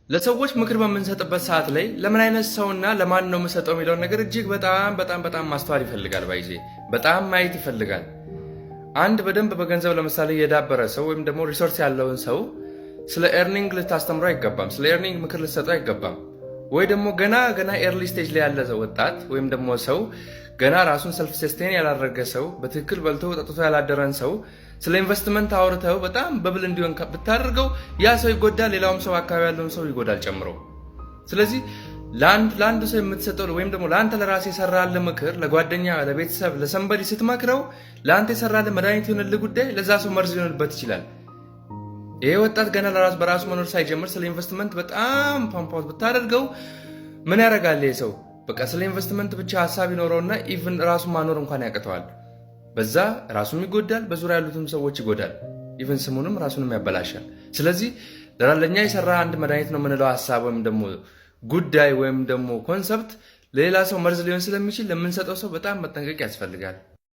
ለሰዎች ምክር በምንሰጥበት ሰዓት ላይ ለምን አይነት ሰውና ለማን ነው የምሰጠው የሚለውን ነገር እጅግ በጣም በጣም በጣም ማስተዋል ይፈልጋል። By the way በጣም ማየት ይፈልጋል። አንድ በደንብ በገንዘብ ለምሳሌ የዳበረ ሰው ወይም ደግሞ resource ያለውን ሰው ስለ earning ልታስተምረው አይገባም። ስለ earning ምክር ልትሰጠው አይገባም። ወይ ደግሞ ገና ገና early stage ላይ ያለ ወጣት ወይም ደግሞ ሰው፣ ገና ራሱን self sustain ያላደረገ ሰው፣ በትክክል በልቶ ጠጥቶ ያላደረን ሰው ስለ ኢንቨስትመንት አውርተው በጣም bubble እንዲሆን ብታደርገው ያ ሰው ይጎዳል፣ ሌላውም ሰው አካባቢ ያለውን ሰው ይጎዳል ጨምሮ። ስለዚህ ለአንድ ሰው የምትሰጠው ወይም ደግሞ ለአንተ ለራስህ የሰራልህ ምክር፣ ለጓደኛ፣ ለቤተሰብ፣ ለ somebody ስትመክረው ለአንተ የሰራልህ መድኃኒት የሆነልህ ጉዳይ ለዛ ሰው መርዝ ሊሆንበት ይችላል። ይሄ ወጣት ገና ለራሱ በራሱ መኖር ሳይጀምር ስለ ኢንቨስትመንት በጣም pump out ብታደርገው ምን ያደርጋል? ይሄ ሰው በቃ ስለ ኢንቨስትመንት ብቻ ሀሳብ ይኖረውና even ራሱን ማኖር እንኳን ያቅተዋል። በዛ ራሱም ይጎዳል፣ በዙሪያ ያሉትም ሰዎች ይጎዳል። Even ስሙንም ራሱንም ያበላሻል። ስለዚህ ለእኛ የሰራ አንድ መድኃኒት ነው የምንለው ሀሳብ ወይም ደግሞ ጉዳይ ወይም ደግሞ concept ለሌላ ሰው መርዝ ሊሆን ስለሚችል ለምንሰጠው ሰው በጣም መጠንቀቅ ያስፈልጋል።